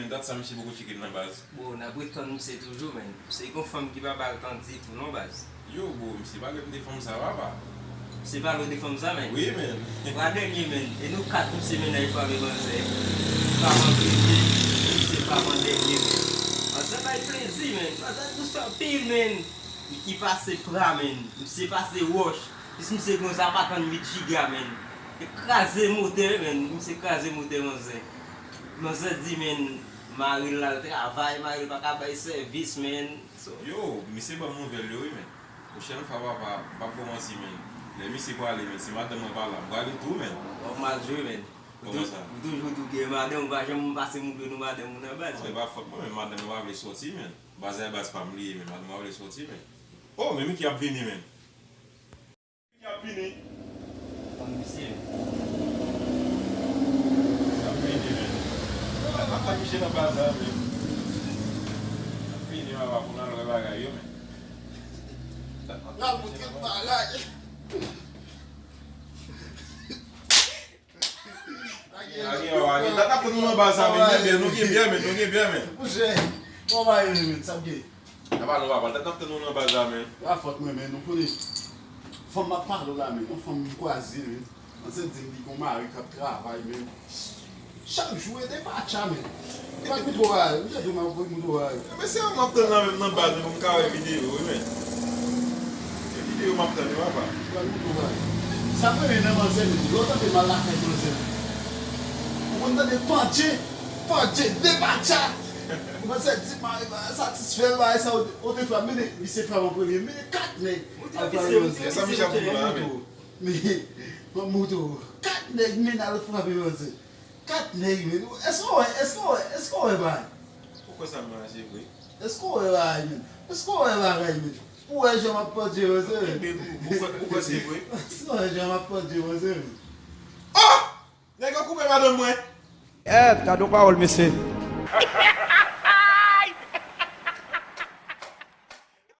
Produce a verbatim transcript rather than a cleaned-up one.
Dat sa misye poko tcheke m nan baz. Bro, n ap ret tann misye toujou, menn. Se gon fanm ki pa ba l tan ditou non, baz. Yo, bro, misye pale m de fanm sa, papa. Misye pale w de fanm sa, menn? Wi, menn. Fwa dènye, menn. E nou kat misye mennaj frape manzè. Frape an premye, misye frape an dènye, menn. Manzè bay plezi, menn. Manzè dous anpil, menn. Li ki pase pra, menn. Misye pase wòch. Jis misye gon zapatann uit jiga, menn. Li kraze motè, menn. Misye kraze motè manzè. Manzè di, menn, mari l al travay, mari l pa ka bay sèvis, menn. So, yo, misye ban m nouvèl yo, wi, menn. Pwochèn fwa, papa, m p ap ba w manti, menn. Lè misye prale, menn, si madanm mwen pa la, m prale tou, menn. W ap mal jwe, menn. Ou tou-, ou toujou di w gen madanm, ou pa janm pase moutre nou madanm ou nan baz. Non, e pa fòt mwen, men madanm mwen pa vle sòti, menn. Baz la e baz pa m li ye, men madanm mwen pa vle sòti, menn. Oh, men Mickey ap vini, menn. Mickey ap vini. Tann misye. Mickey ap vini, menn. Ap tann misye nan baz la, menn. Ap vini, papa, pou n al wè bagay yo, menn. N al montre nou bagay. Agi, agi, agi. Dat ap tann nou nan baz la, men. Nou gen byen, men. Nou gen byen, men. Monchè, kòman e, men? Sa gen? Apa nou pa pale. Dat ap tann nou nan baz la, men. Pa fòt mwen, men. Nou konnen fanm m ap pale w la, men. Yon fanm m kwaze, men. Manzè di m li gon mari k ap travay, men. Chak jou e depatcha, men. Pral koute w a, m tande w m ap voye moute w a. Men se ou m ap tann nan menm nan baz, men pou m ka wè videyo, wi, men. Se videyo m ap tann, wi, papa. Pral koute w a. Sa m renmen nan manzè, men, lè w tande m al lakay manzè, ou konn tande pandje, pandje, depatcha. Manzè di mari pa satisfè l, bagay sa, o, o te frape, men misye frape an premye, men kat nèg al frape manzè. Sa misye ap di la, men. Men, m ap montre w. Kat nèg, men, al frape manzè. Kat nèg, men. Èske w wè, èske w wè, èske w wè bagay? Ou kwè sa m raje vre? Èske w wè bagay, men? Èske w wè bagay, men? Ou wè jan m ap pandje manzè, men? Ou kwè, ou kwè se vre? Èske w wè jan m ap pandje manzè, men? Oh! Nèg yo koupe madanm mwen. Eh, gade yon pawòl, mesye.